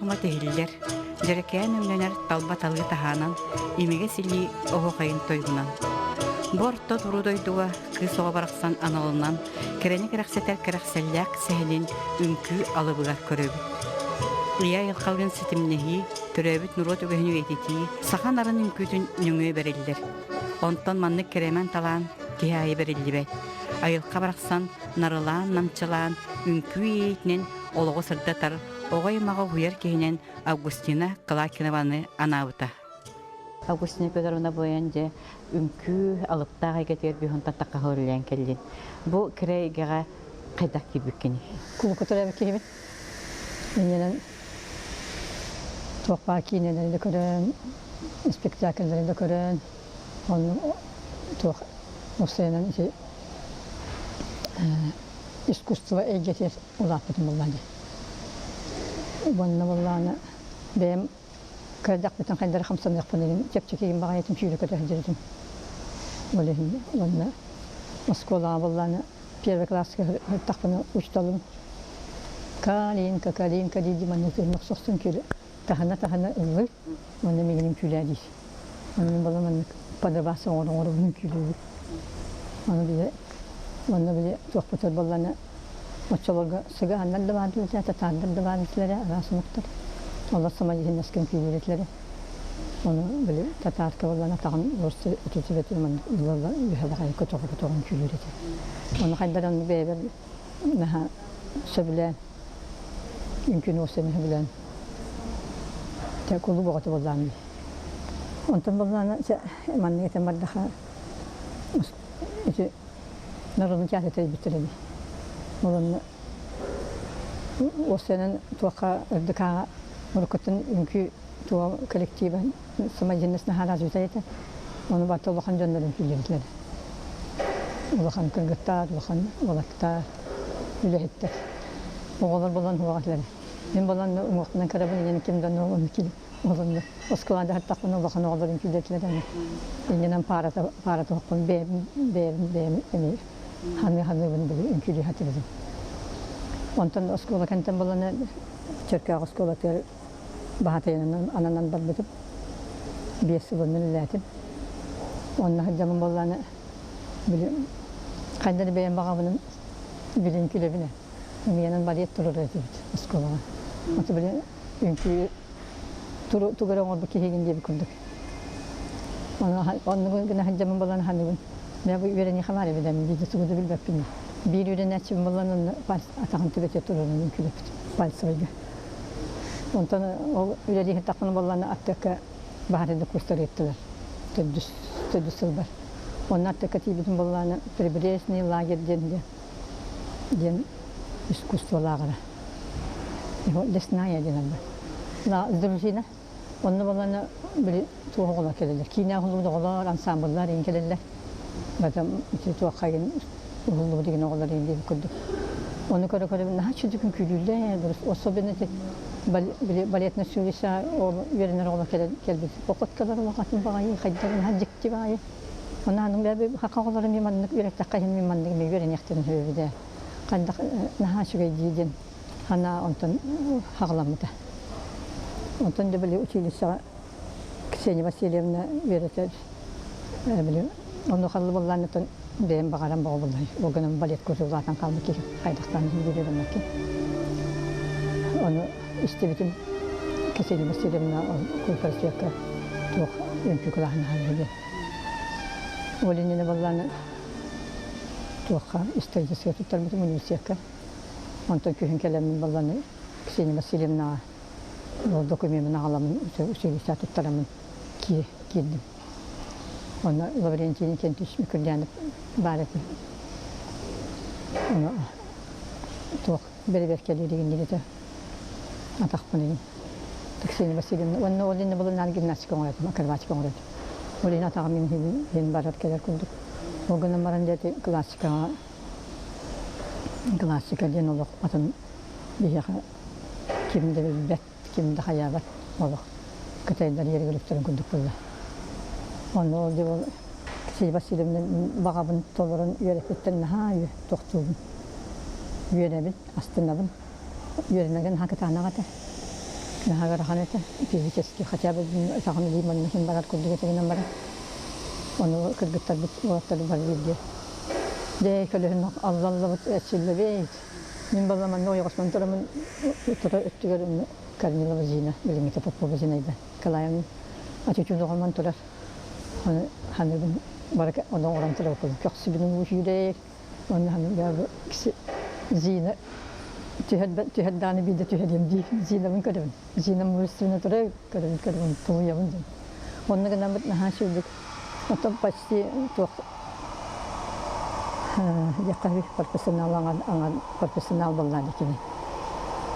утума тиһиллэр, дьэрэкээн өҥнөнөр талба талыы таһаанан, имигэс илии оһуохайын тойугунан. Бу орто туруу дойдуга кыыс оҕо барахсан аналынан кэрэни кэрэхсэтэр кэрэхсэллээх сэһэнин үҥкүү алыбыгар көрөбүт. Ийэ айылҕалыын ситимнэһии, төрөөбүт норуот үгэһин үйэтитии саха нарын үҥкүүтүн нөҥүө бэриллэр. Онтон маннык кэрэмэн талаан киһи аайы бэриллибэт. Айылҕа барахсан нарылаан-намчылаан үҥкүү иэйиитинэн олоҕу сырдатар оҕо аймаҕы уһуйар киһинэн Августина Калакинованы анаабыта. Августина Федоровна буойан дьэ үҥкүү алыптаах эйгэтигэр бүһүн таттахха үлэлээн кэллин. Бу кэрэ эйгэҕэ хайдах киирбиккиний? Кулуку төрөөбүт киһибин. Иннинэн туох баар киинэлэри да көрөн, спектакльлэри да көрөн, онно туох уопсайынан ити искусство эйгэтигэр улааппытым буоллаа дии. Уонна буоллаҕына бэйэм кыайдахпытын хайдары хамсаныахпын иһин чэпчэкигин баҕайытын сүүрэ көтө сылдьыбытым. Ол иһин уонна оскуолаҕа буоллаҕына первый класска сырыттахпына учууталым «Калинка, Калинка» дии маннык тыыннах сохсун күлэ таһына-таһына ыллыр уонна миигин үҥкүүлээ диир. Онон буолан маннык подобаас оҥор-оҥоробун үҥкүүлүүбүт. Ону били уонна били туохпутугар буоллаҕына оччолорго сыгааннар да баардылар, татаардар да баар этилэрэ, араас омуктар. Олор самодеятельноска үҥкүүлүүр этилэрэ. Ону били татаарка буоллаҕына атаҕын утутубэтин маннык ыла-ыла үөһэ баҕайы көтөҕө-көтөҕө үҥкүүлүүр этэ. Ону хайдах онну бэйэбэр наһаа сөбүлээн үҥкүүнү уостан сөбүлээн дьэ кулууп оҕото буоллаҕым дии. Онтон буоллаҕына чэ маннык этэн бардаха ити народный театр тэрийбиттэр эбит. Ол онно уостанан туохха РДК-ҕа уруккуттан үҥкүү туох коллектива самодеятельность наһаа развита этэ. Ону барыта улахан дьоннор үҥкүүлээбитлэр. Улахан кыргыттар, улахан уолаттар, үлэһиттэр. Оҕолор булан уоҕа этилэр. Мин булан уҥуохпунан кырабын инэн ким да ону олонну оскуолада хаттахпына улахан оҕолор үҥкүүлэтилэр аны. Иннинэн паарата паарата хоппун бэйэм бэйэм бэйэм эми ханыы ханыыбын били үҥкүүлүү хатыбытым. Онтон оскуола кэнтэн булана Чөркөөх оскуолатыгар баһаатайынан ананан барбытым. 5 сылын үлэлээтим. Онно сылдьаммын буоллаҕына били хайда да бэйэм баҕабынан билин күлэбинэ. Миэнэн балет турар этибит оскуолаҕа. Ото били үҥкүү тугу эрэ оҥорбут киһигин диэбит курдук. Оннугун гына сылдьаммын буолан ханыгын. Мэ бу үөрэниэхэ баар эбит биирдэ тугу да билбэппин. Биир үөрэнээччим буолан онно атаҕын төбөтүгэр турарын үҥкүүлэппит пальцевойга. Онтон ол үлэлии сыттахпына буоллаҕына аттыакка баһаарынай курстар ыыттылар төрдүс төрдүс сылбар. Онно аттыакка тиийбитим буоллаҕына прибрежный лагерь диэн диэн искусство лааҕыра. Лесная диэн албар. Дружина. Онно буоллаҕына били туох оҕолор кэлэллэр. Киинэҕэ уһуллубут оҕолор, ансамбллар иҥин кэлэллэр. Потом ити туохха игин уһуллубут игин оҕолор игин диэбит курдук. Ону көрө-көрө наһаа үчүгэй үҥкүүлүүллэр. Особенно ити били балетнай училище үөрэнэр оҕолор кэлбит. Походкалар улахан баҕайы, хайдах наһаа дьикти баҕайы. Онон хаха оҕолору мин маннык үөрэттэххэ иһин мин маннык эмиэ үөрэниэхтэрин сөбү ээ. Хайдах наһаа үчүгэй дии диэн санаа онтон хаҕыламмыта. Онтон да били училищеҕа Ксения Васильевна үөрэтэр били онно халлы буоллааннытын бэйэм баҕаран боҕобуллай ол гынан балет курса улаатан хаалбыт киһи хайдахтаан иһин билиэбиннэккин. Ону истибитим Ксения Васильевна культпросвекка туох үҥкүү кылааһын аһар диэн. Ол иннинэ буоллааны туохха историческай туттарбытым университекка. Онтон күһүн кэлэммин буоллааны Ксения Васильевнаҕа ол докумеммын аҕаламмын училище туттараммын киирдим. Онно Лаврентий Никентьевич Микульянов баар этэ. Ону туох бэрэбиэркэлииригин диэтэ атахпын игин Ксения Васильевна уонна ол иннэ булуннаан гимнастика оҥоротум, акробатика оҥоротум. Ол иһин атаҕым иһин барар кэлэр курдук. Ол гынан баран диэти классикаҕа классика диэн олох атын биһиэхэ ким да билбэт, ким да хайаабат олох кытайдар иерглифтэрин курдук буолла. Онно ол дьэ Ксения Васильевна баҕабын толорон үөрэппиттэн наһаа тохтуубун. Үөрэбин, астынабын. Үөрэнэргэ наһаа кытаанах этэ. Наһаа ыарахан этэ. Физически хотя бы саҕаны илии манна иһин барар курдук этэ гынан баран. Ону кыргыттарбыт уолаттарбыт бары бииргэ. Дьэ, көлөһүн аллаллабыт эрчиллэбит. Мин балла манна ойоҕосмон турамын тура өттүгэр Корнилова Зина, билиҥҥитэ Попова Зинаида Николаевна ачучун оҕомон турар. Ханыгын бары ону оҥорон турар көхсүбүн уу сүүрэр. Уонна Зина түһэр даҕаны биирдэ түһэриэм дии Зинабын көрөбүн. Зина мужественно турар көрөбүн көрөбүн тулуйабын диэн. Онно гынаммыт наһаа үчүгдүк оттон почти туох диэххэ профессионал аҥар профессионал буоллаа кини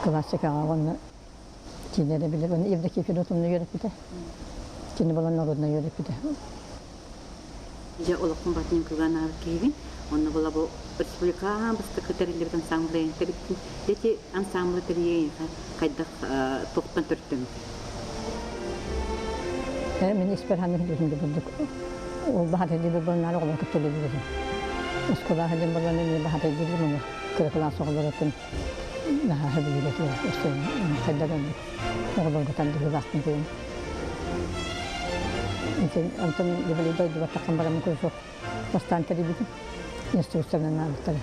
классикаҕа уонна кини эрэ билэр уонна Евдокия Федотовна үөрэппитэ. Кини буолан народнай үөрэппитэ. Дьэ, олохпун батын кылгаан ааҕар киһибин. Онно була бу республика бастакы тэриллибит ансамблы тэбиттин. Дети ансамблы тэрийэн хайдах туохтан төрүттэммит? Мин испэр ханнык дьүһүн бурдук ол баһата диир буолан оҕолор кытта үлэлиир. Оскуола диэн буолан эмиэ баһата диир муну кыра кылаас оҕолорутун наһаа сөбүлүүр этилэр. Хайдах оҕолорго тардыһыылаахпын диэн. Онтон били дойдубар тахсан бараммын курсук бастаан тэрийбитим. Инструкциянан аабыттара.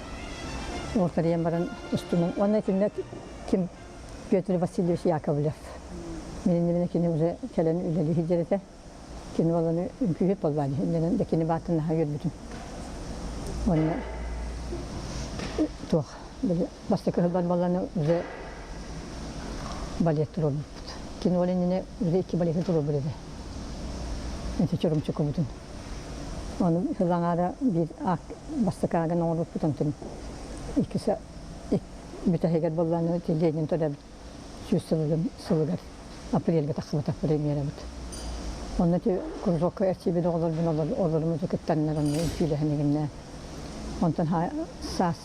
Ол тэрийэн баран устунан уонна итиннэ ким Петр Васильевич Яковлев. Мин иннибинэ кини уже кэлэн үлэлии сылдьар этэ. Кини буолан үҥкүүһүт буоллаҕа дии. Иннинэн да кини бааттан наһаа үөрбүтүм. Уонна туох били бастакы сылбар буолланы уже балет туруорбуппут. Кини ол иннинэ уже икки балеты туруорбут этэ. Ити чурумчукубутун. Ону сыл аҥаара биир бастакы аагын оҥорбуппут онтон иккис бүтэһигэр буоллаҕына ити Ленин төрөөбүт 100 сылыгар апрельга тахсыбатах премьерабыт. Онно ити кружокка эрчийбит оҕолорбун олоруммуту кыттаннар онно үҥкүүлэһэн игиннэ. Онтон саас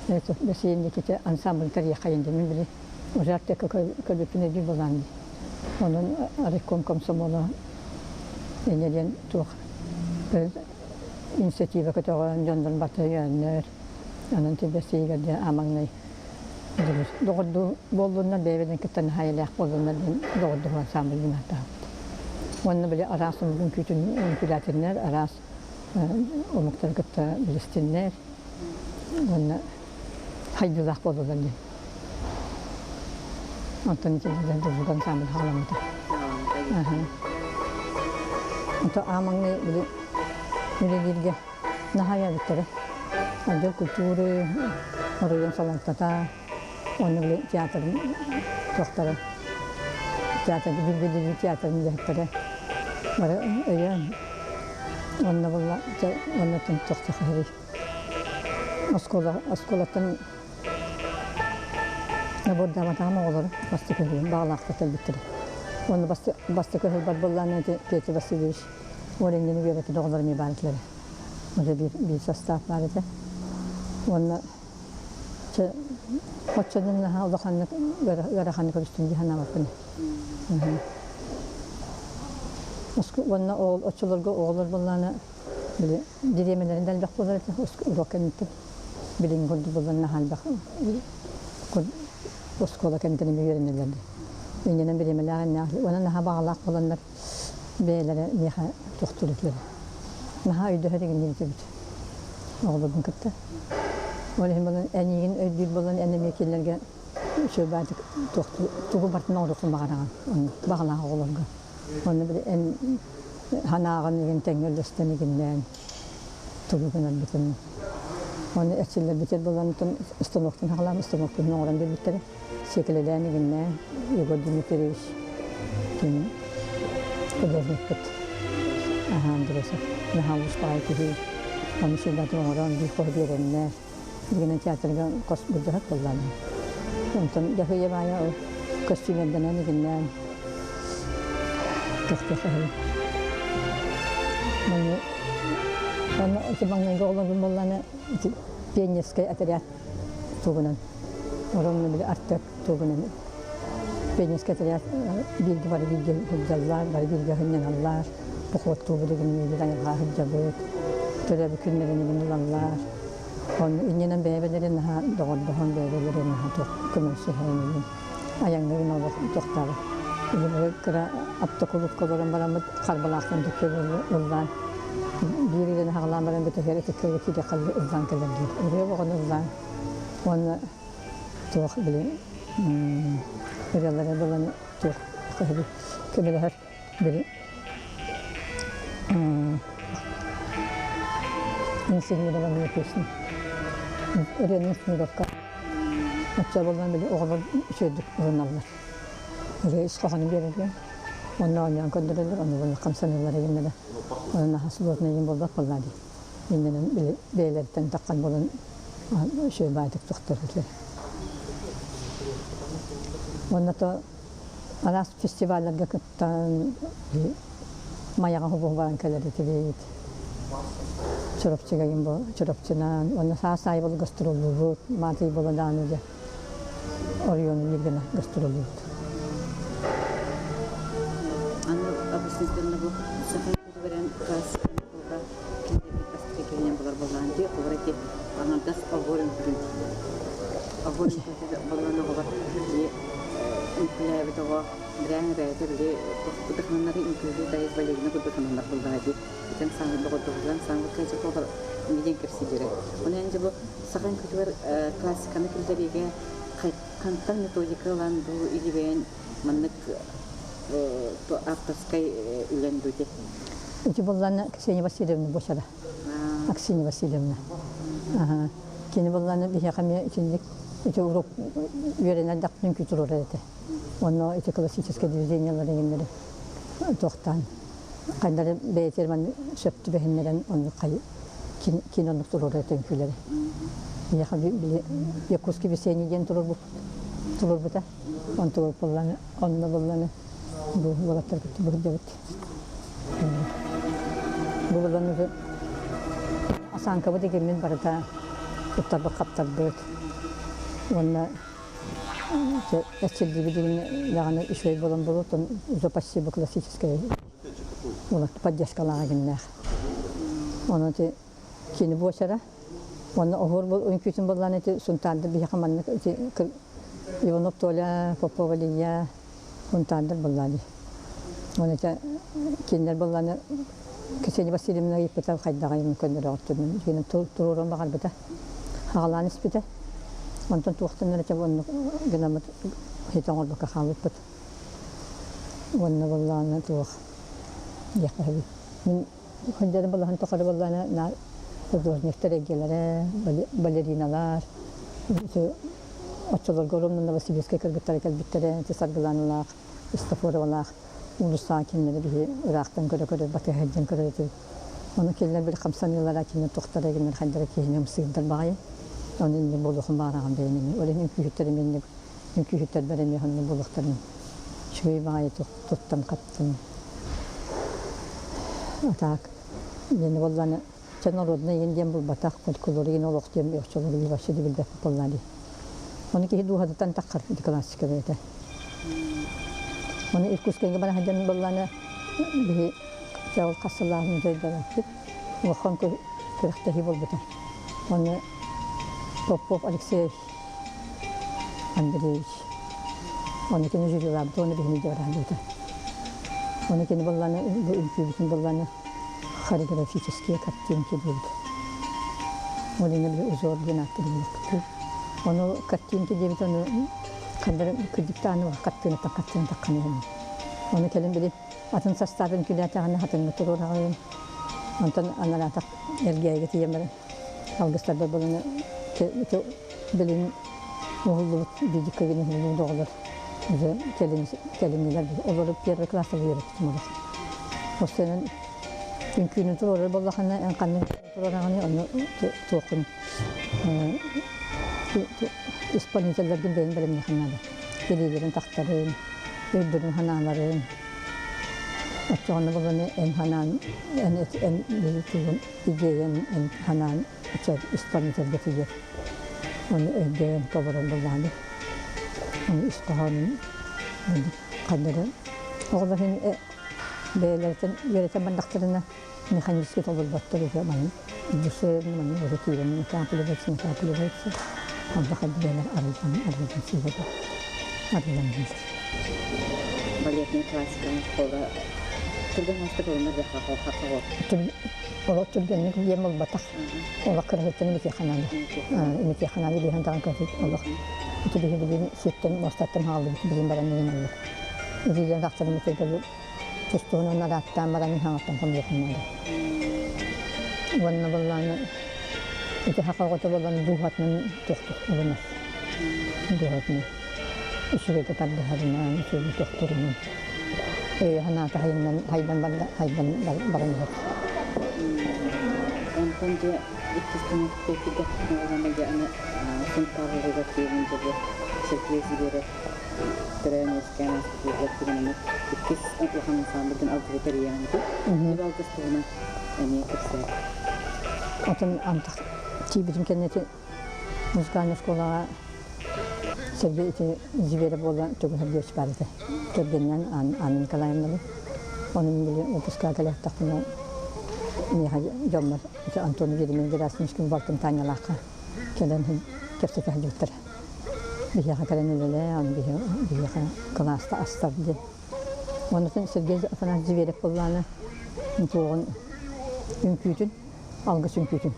Бэсиэн диэки ансамбль тэрийэххэйин диэн мин били уже артекка көрбүппүн өйдүүр буолаан дии. Онон райком комсомола инньэ диэн туох инициатива көтөҕөн дьоннорун барыта өйөөннөр онон Бэссиигэр диэн аамаҥнай доҕордуу буоллуннар бэйэбитин кытта наһаа эйэлээх буоллуннар диэн доҕордоһуу ансамбль диэн ааттаабыт. Уонна били араас омук үҥкүүтүн үҥкүүлээтиннэр, араас омуктары кытта билистиннэр уонна хайдыылаах буоллулар диэн. Онтон итиннэ дурдук ансамбль хаҕаламмыта. Онто аамаҥнай били үлэлииргэ наһаа эбиттэрэ. Отдел культуры, оройуон салалтата, уонна били театрын туохтара, театр билбилири театрын үлэһиттэрэ бары өйөөн уонна буолла уонна туохтах Оскуола, оскуолаттан набордаабатаҕым оҕолору бастакы ыһыым баҕалаахтар кэлбиттэрэ. Уонна бастакы ыһылбар буоллаҕына ити Петя Васильевич Оленин үөрэтэр оҕолор эмиэ баар этилэрэ. Уже биир состав баар этэ. Уонна чэ оччонон наһаа улаханнык ыараханнык көрүстүм дии санаабаппын. Уонна оччолорго оҕолор буоллаҕына били Дириэмэлэрин да элбэх буолар этэ уруок кэнниттэн. Билиҥҥи курдук буолан наһаа элбэх оскуола кэнниттэн эмиэ үөрэнэллэр дии. Иннинэн бириэмэлээх иннээх уонна наһаа баҕалаах буоланнар бэйэлэрэ миэхэ тохтуур этилэр. Наһаа өйдөһөр игин этибит оҕолорбун кытта. Ол иһин буолан эн эйигин өйдүүр буолан эн эмиэ кинилэргэ үчүгэй баайдык тугу барытын оҥоруоххун баҕараҕын баҕалаах оҕолорго. Онно били эн санааҕын игин тэҥҥэ үллэстэн игиннээн тугу гынарбытын Оны эрчиллэрбитигэр буолан станоктан хаҕалаан станоктарын оҥорон биэрбиттэрэ. Сиэкилэлээн игиннээн Егор Дмитриевич ким художникпыт аһаа Андросов наһаа уустаҕай киһи ону сыылатын оҥорон биир хоһу биэрэннэр Билигин театрга хос былдьаһык буоллаҕым. Онтон дьаһыйа баайа ол көстүүмэрдэнэн игиннээн тохтуох эһэбин. Онно ити маҥнайгы оҕолорбун буоллаҕына ити пионерскай отряд тугунан оронно били Артек тугунан пионерскай отряд бииргэ бары бииргэ сылдьаллар, бары бииргэ сынньаналлар, походтуубут игин айылҕа сылдьабыт, төрөөбүт күннэрин игин ылаллар. Онно иннинэн бэйэбэлэрин наһаа доҕордоһон, бэйэбэлэрин наһаа туох көмөлөсүһэн. Айаҥныгын олох тохтообот. Кыра автокулуупка олорон бараммыт Харбалаахтан түккэ ыллаан биир илин хаҕалаан баран бүтүһүөр ытыккыга киириэххэ ыллаан кэлэр диир. Ырыа боҕону ыллаан уонна туох били ырыалары булан туох көмөлөһөр били инсценирование песни. Ырыаны инсценировка. Оччо буолан били оҕолор үчүгэйдик ылыналлар. Ырыа ис хоһоонун биэрэллэр. Онно оонньоон көрдөрөллөр, ону буолла хамсаныылар игиннэрэ. Онон наһаа сложно игин буолбат буоллаа дии. Иннинэн били бэйэлэриттэн таххан буолан үчүгэй баайдык тохтор этилэр. Уонна то араас фестивалларга кыттан Майаҕа хубуһу баран кэлэр этибит. Чурапчыга бу Чурапчынан уонна саас аайы бол гастроллуубут, маатый буолан даҕаны дьэ оройуонун биир гына гастроллуубут. Аны обычно бу саха күтүгэрэн классиканы кулга кинилэрбит бастакы киһинэн булар буоллаан дии холобура ити аҥардас оһуор үҥкүүтүн оһуор үҥкүүтэ буоллан оҕолор үҥкүүлээбит оҕо Брээн бэйэтэ били кудаханнары үҥкүүлүү Таис Валерьевна кудаханнар буллаҕа дии. Итэн саҥа доҕордоһуулаан саҥа кыача диэн кэпсииллэрэ. Оны эн дьэ бу саха үҥкүүтүгэр классиканы киллэриигэ хантан методика ылан дуу или бэйэн маннык авторскай үлэн дуу Ити булланы Ксения Васильевна бошара. Аксинья Васильевна. Кини булланы биһиэхэ эмиэ итинник ити урок үөрэнэр дактын күтүрөр этэ. Онно ити классическай движениелар иҥиннэри туохтаан хайдары бэйэтигэр маннык сөп түбэһиннэрэн оннук киин оннук туруорар үҥкүүлэри. Миэхэ били Якутский весенний диэн туруорбута. Онтугар булланы, онно булланы бу уолаттар кытта быһырдыбыт. Бу булланы осанкабыт игиммит барыта туттарбыт хаптарбыт. Уонна Эчиллибит даҕаны үчүгэй буолан буолуо, уже почти бу классическай поддержкалаах гиннээх. Онон ити кини буочара. Уонна оһуор үҥкүүтүн буоллаан ити Сунтаардар биһиэхэ маннык ити Иванов Толя, Попова Лия, Сунтаардар буоллаа дии. Уонна ити кинилэр буоллааны Ксения Васильевна ыйыппыта хайдаҕый көннөрөҕүттэн дьиҥинэн туруоран баҕарбыта. Аҕалаан испитэ. Онтон туохтан эрэ оннук гынаммыт хитэ оҥорбокко хаалбыппыт. Уонна буоллаҕына туох диэххэ сөбүй. Мин сылдьарым балаһан тухары буоллаҕына наар художниктар эйгэлэрэ, балериналар, оччолорго ровно Новосибирскай кыргыттара кэлбиттэрэ, ити Саргыланалаах, Христофоровалаах уулуссаҕа кинилэри биһи ыраахтан көрө-көрө батыһа сылдьан көрөр этибит. Ону кинилэр били хамсаныылара, кинилэр туохтара кинилэр хайдара киһини ымсыырдар баҕайы. Ону инник буолуохун баҕараҕын бэйэм эмиэ. Ол иһин үҥкүүһүттэр эмиэ инник үҥкүүһүттэрбэр эмиэ оннук буолуохтарын үчүгэй баҕайы туттан-хаптан. А так диэн буоллаҕына чэ народнай игин диэн булбатах, фольклор игин олох диэн оччолору вообще да билбэппит буоллаа дии. Ону киһи дууһатыттан таххар ити классика бэйэтэ. Ону Иркутскайга бара сылдьан буоллаҕына биһи чэ ол хас сыллааҕын дойдолоохпут улахан күрэхтэһии буолбута. Ону Попов Алексей Андреевич ону кини жюрилаабыта уонна биһини дьэ бараһаллыбыта. Ону кини буоллаҕына бу үҥкүүбүтүн буоллаҕына хореографические картинки диэбит. Ол иһин били узор диэн ааттыыр Ону картинки диэбит ону ханна кырдьыктааны хаттыынаттан хаттыын таххан иһэн. Ону кэлин били атын састаабын күлээтэҕинэ хатыҥҥа туруораҕын. Онтон анараатах Эргээйигэ тиийэн баран алгыстарбар буланы билин уһуллубут видиккагин уһуллубут оҕолор уже кэлин кэлиннилэр олору первый класска үөрэппитим олох. Остуонан үҥкүүнү туруорар буоллахына эн ханна туруораҕыный ону туоххун исполнителлэргин бэйэҥ бэлэмниэххин наада. Илиилэрин тахтарын, өйдөрүн санааларын. Оччоҕуна буланы эн санаан эн эн тугун идеян эн санаан исполнительгэ тиийэр. Ону өйдөөн толорон буллаҕына ону ис хоһоонун ханна эрэ оҕолор иһин бэйэлэриттэн үөрэтэн бардахтарына механически толорботтор уже маннык душевно маннык уже киирэн накапливается накапливается онно ханна бэйэлэр арыллан арыллан сыыһа. Арыллан иһэллэр. Балетнай классиканың школа түргэн оҥостук ылынар Олох түргэнник диэн буолбатах. Олох кыргыттан имитиэхэ наада. Имитиэхэ наада биһэн даҕан көрбүт олох. Ити биһи билин сиртэн муостаттан хааллыбыт билин баран иһин олох. Илиилэн тахсарым итиргэ тустуһунан арааттаан баран иһаҥаттан хомуйуохум наада. Уонна буллааны ити хаха оҕото буолан дууһатынан туохтук ылынар. Дууһатынан. Үчүгэйгэ тардыһарынан, үчүгэйгэ тохтурунан. Өйө-санаата хайынан хайдан барда, хайдан баран иһэр. Онтон дьэ иккис күн кэлбитэхпинэ дьэ аны Сунтаар улууһугар тиийэн дьэ бу Сергей Зверев төрөөн үөскээн ааспыт туһунан иккис улахан ансаамбылын алгыһы тэрийэҕин дуу? Дьэ алгыс туһунан эмиэ кэпсээ. Атын антах тиийбитим кэннэ музыкальнай оскуолаҕа Сергей ити Зверев буола Төгүл Сергеевич баар этэ. Кэргэнинэн Анна Николаевнабын. Ону мин били выпускаҕа кэлээхтэхпинэ миэхэ дьоммор Антон Еремин Герасимовичкин балтым Танялаахха кэлэн кэпсэтэ сылдьыбыттара. Биһиэхэ кэлэн үлэлээ, аны биһиэхэ кылааста астар диэн. Оннуттан Сергей Афанасьевич Зверев буоллаҕына туоҕун үҥкүүтүн алгыс үҥкүүтүн.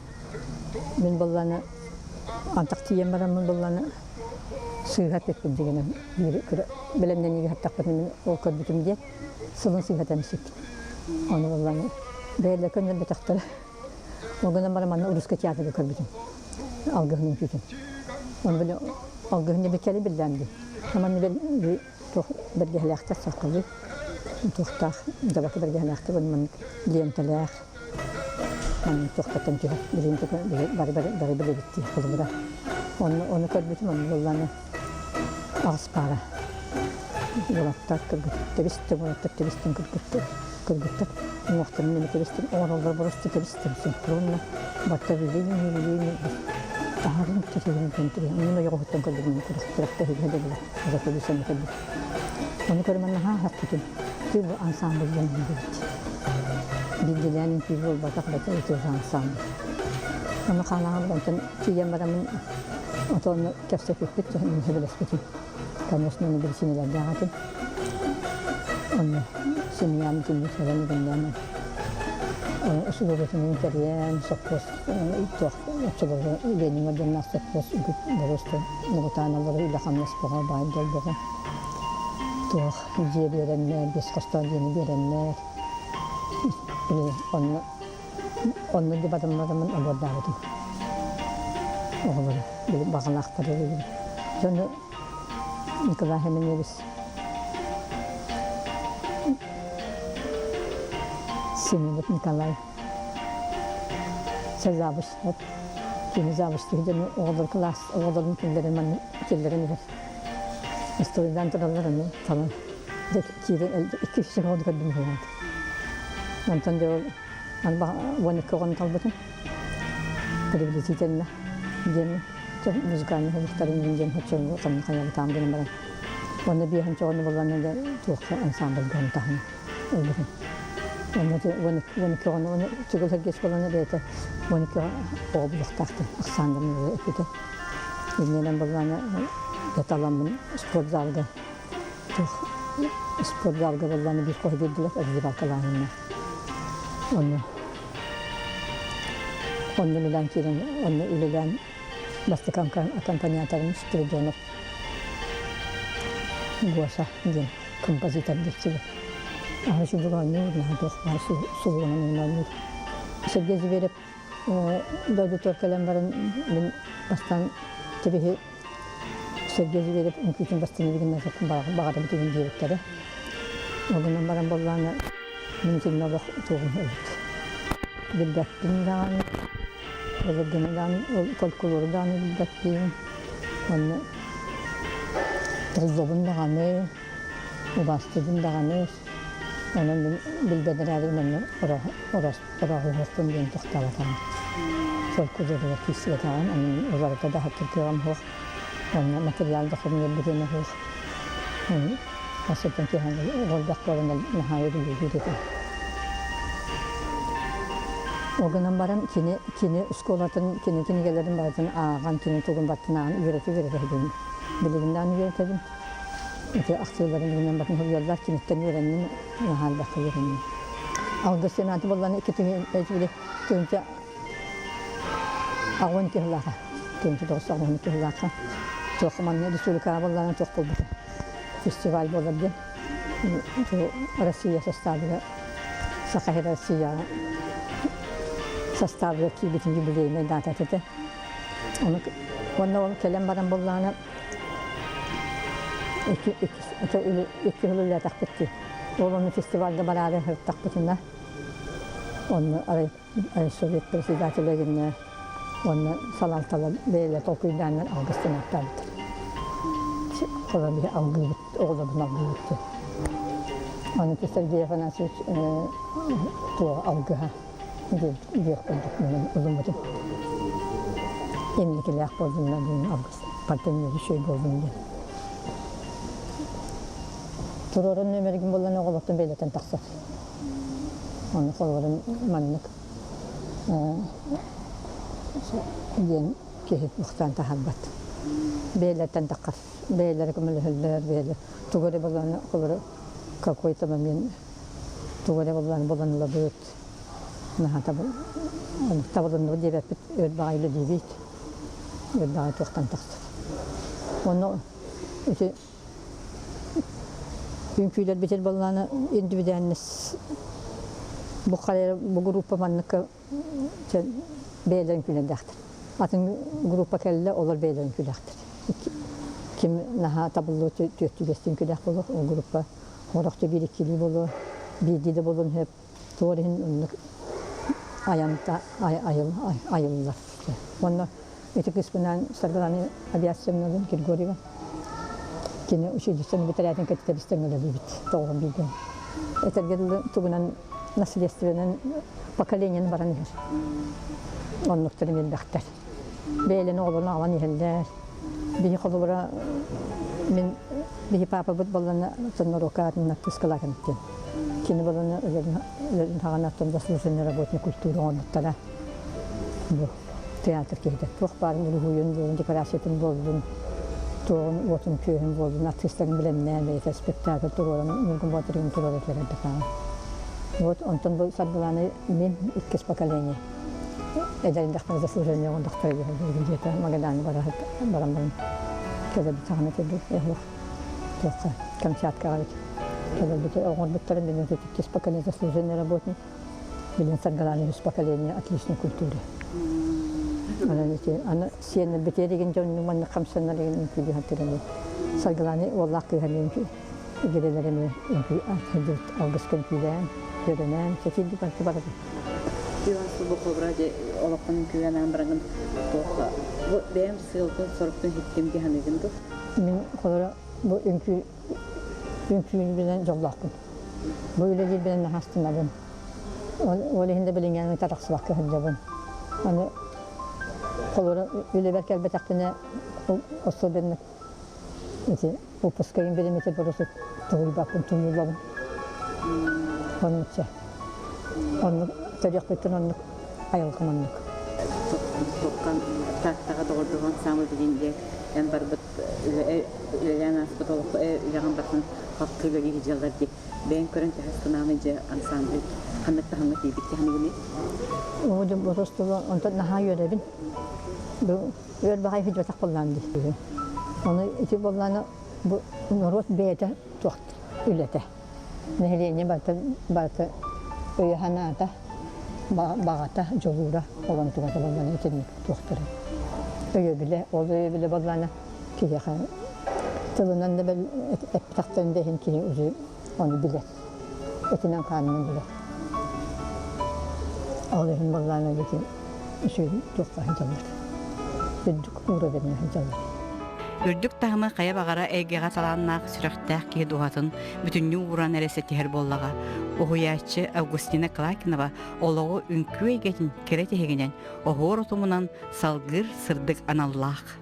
Мин буоллаҕына антах тиийэн бараммын буоллаҕына сыыһа эппиппин дигинэн биир бэлэмнэниигэ сыттахпытына мин ол көрбүтүм диэн сылын сыыһа этэмсик. Ону буоллаҕына бэйэлэрэ көннөрбөтөхтөрө. Ол гынан баран манна Русскай театрга көрбүтүм. Алгыһын үҥкүүтүн. Ону били алгыһын дебеккэли биллээн дии. Манна туох бэргэһэлээхтэр сахалыы туохтаах дабака бэргэһэлээхтэр маннык лиэнтэлээх маннык туохтартан түһэр билигин бары бары билэбит дии холобура онно ону көрбүтүм онно буоллаҕына аҕыс паара уолаттар кыргыттар тэбистим уолаттар тэбистим кыргыттар кыргыттар уҥуохтарын эмэ тэбистим оҥороллор боросту тэбистим синхронно батта билиини билиини аһарын төтөлүн көнтүрү мин ойоҕоһуттан көрбүтүм күрэхтэһиигэ дылы Запилисаны кэлбит. Ону көрөн наһаа хаппытым. Ты бу ансамбль диэн билбит. Биирдилээн үҥкүү буолбатах бата ити ансамбль. Ону хаалаҕын онтон тиийэн бараммын отонну кэпсэппиппит мин сөбүлэспитим. Конечно, оны биричиинэлэрдээх этим. Онно семьям итинник кэлэн гыннан усулуобуйатын тэрийэн, сопхуос туох оччолорго Ленин орденнаах сопхуос боруоста муҥутаан олорор үлэ-хамнас бөҕө, баай-дуол бөҕө. Туох дьиэ биэрэннэр, биэс хостоох дьиэни биэрэннэр, били онно онно дебатымматыммын обуордаабытым. Оҕолору били баҕалаахтары били дьону Николай Семенович Семенов Николай завуч кини завуч дьону оҕолор кылаас оҕолорун киллэрэн манна киллэрэн иһэр остуолунан тураллар аны талан дьэ киирэн икки үс оҕону көрдүм быһыылаах онтон дьэ ол 12 оҕону талбытым приблизительно диэн музыкальный уһуктарын диэн хоччоҥҥо ханна хайабытаам гынан баран уонна биэһинчи оҕону булланна да туохха ансамбльга таһын ылбытым уонна 12 оҕону уонна чугас сэргиэс буолана бэйэтэ 12 оҕо булуохтаахтар ахсааннарын эппитэ иннинэн буллана таламмын спортзалга туох спортзалга буллана биир хоһу биэрдилэр раздевалкалааһынна онно Онно үлэлээн киирэн, онно үлэлээн бастакы аккомпаниаторым Спиридонов Гоша диэн композитор диэччигэ. Аһы үчүгэй оонньуур, наһаа туох баар сулуонан оонньуур. Сергей Зверев дойдутугар кэлэн баран мин бастаан тэбиһи Сергей Зверев үҥкүүтүн бастыҥ билигин баҕарабыт игин диэбиттэрэ. Ол гынан баран буоллаҕына Мин итиннэ олох туоҕум эбит. Билбэппин даҕаны, былыргыны даҕаны, ол фольклору даҕаны билбэппин. Уонна толлобун даҕаны, убаастыыбын даҕаны. Онон мин билбэт эрээрибин онно орооһуохпун диэн тохтооботоҕум. Фольклоругар киирсибэтэҕим, онон уларыта да сатыыр кыаҕым суох. Онно материал да хомуйарбытын суох. Асыттан түһэн олордох буолан наһаа өрүлүүр этим. Ол гынан баран кини кини оскуолатын, кини кинигэлэрин барытын ааҕан, кини тугун барытын ааҕан үөрэтэ-үөрэтэ сылдьабын. Билигин даҕаны үөрэтэбин. Ити ахтыыларын билинэн батын суруйаллар, киниттэн үөрэнним, наһаа элбэххэ үөрэнним. Алгыс сенааты буоллан икки тыһыынча аҕыс киһилээхэ, 1980 киһилээхэ. Туох манна республикаҕа буоллаҕына туох буолбута. Фестиваль буолар диэн. Россия составыгар Саха Россияҕа составыгар киирбитин юбилейнай дата этэ. Уонна ол кэлэн баран буоллаҕына икки сыл үлэлээтэхпит дии. Ол ону фестивальга бараары сырыттахпытына онно арай Совет председателэ гиннэ уонна салалталар бэйэлэрэ толкуйдааннар алгыстан ааттаабыттар. Холор биһи алгыыбыт, оҕолорбун алгыыбыт диэн. Аны Сергей Афанасьевич туох алгыһа диэх курдук ылыммытым. Инникилээх буоллунна диэн алгыс партнер үчүгэй буоллун диэн. Туруоран нөмэргин буоллан оҕолортон бэйэлэртэн тахсар. Ону холобурун маннык диэн киһи бухтаан таһаарбат. Бэйэлэртэн таххар, бэйэлэрэ көмөлөһөллөр, бэйэлэр тугу эрэ булан холобура какой-то момент тугу эрэ булан булан ылабыт. Наһаа табылынныбыт диэбэппит, өр баҕайы үлэлиибит, өр баҕайы туохтан тахсар. Онно ити Үҥкүүлэрбитин буоллаҕына индивидуальность бу хайа бу группа манныкка бэйэлэрин үҥкүүлэрдээхтэр. Атын группа кэллэ, олор бэйэлэрин үҥкүүлээхтэр. Ким наһаа табыллыа түөртүү үҥкүүлээх буолуох, ол группа сорохто биир иккилии буолуо, биирдии да буолуон сөп. Туор иһин оннук айанта айыллар. Уонна Ити кыыспынаан Саргылана Авиасьевналыын Григорьева кини училищены бүтэрээтин кытта бистэн үлэлиибит тоҕуһун бииргэ. Этэргэ дылы тугунан наследственнэн поколениены баран иһэр. Оннуктарын элбэхтэр. Бэйэлэрин оҕолорун аҕалан иһэллэр. Биһи холобура мин биһи папабыт боллана норуокка атын артыыскалаакын диэн. Кини боллана өлөрүн хаҕана аттан заслуженный работник культуры оҥорбуттара. Бу театр киһитэ туох баарын уруһуйун буоллун, декорациятын буоллун, туоҕун уотун-күөһүн буоллун, артыыстарын бэлэмнээн бэйэтэ спектакль туруоран Ньургун Боотурун туруора кэлэрдэтээҕи. Вот онтон бу Саргылааны мин иккис поколение эдэр эрдэхпинэ заслуженный оҥордохторо диэтэ Магадаҥҥа бара баран баран кэлэрбит саҕана кэлбит эһох туохха Камчаткаҕа эбит кэлэрбит оҥорбуттарын мин иккис поколение заслуженный работник Билин Саргылаана үһүс поколение отличной культуры. Анан ити аны сиэннэрбитигэр деген дьоннуу маннык хамсанар деген үҥкүүлүү хантыраны Саргылааны уоллаах кыыһа үҥкүү игирэлэр эмиэ үҥкүү сылдьыбыт алгыска үҥкүүлээн, үөрэнэн, сэтиирдик барыта барабын. Иван Субукобра олоххун үҥкүүгэ бараҥын туохха бу бэйэм сыалбын соруктун иһиттим дии саныыгын дуо? Мин холоро бу үҥкүү үҥкүүнү билэн дьоллоохпун. Бу үлэлиирбинэн наһаа астынабын. Ол иһин да билиҥҥээҥҥи тахсыбакка сылдьабын. Аны холобура үлэбэр кэлбэтэхпинэ особенно ити выпускайым бириэмэтэ просто тулуйбаппын, тулуйуллабын. Оннукча. Оннук төрүөхпүттэн оннук айылҕам оннук. Туоххан Тааттаҕа доҕордоһон саамай билин диэн эн барбыт үлэлээн ааспыт олоххо үлэҕин барытын хапкы үлэлии сылдьаллар дии. Бэйэҥ көрөн төһө санааны дьэ ансамбль ханнык таһымҥа тиийбит киһиныгыный? Оо, дьэ, боростула онтон наһаа үөрэбин. Бу үөр баҕайы сылдьыбатах буоллаҕым дии. Ону ити буоллаҕына бу норуот бэйэтэ туох үлэтэ. Нэһилиэнньэ барыта барыта өйө-санаата, баҕата, дьулуура ол онтугата буоллаҕына итинник туохтара. Өйөбүлэ, ол өйөбүлэ буоллаҕына киһиэхэ тылынан да эппэтэхтэрин да иһин киһи уже ону билэр. Этинэн-хаанынан билэр. Ол иһин буоллаҕына ити үчүгэй туохха сылдьаллар. Үрдүк уровеньҥа сылдьаллар. Үрдүк таһымы хайа баҕара эйгэҕэ талааннаах сүрэхтээх киһи дууһатын бүтүннүү ууран эрэ ситиһэр буоллаҕа. Уһуйааччы Августина Клакинова олоҕу үҥкүү эйгэтин кэрэ тиһигинэн, оһуор утумунан салгыыр сырдык аналлаах.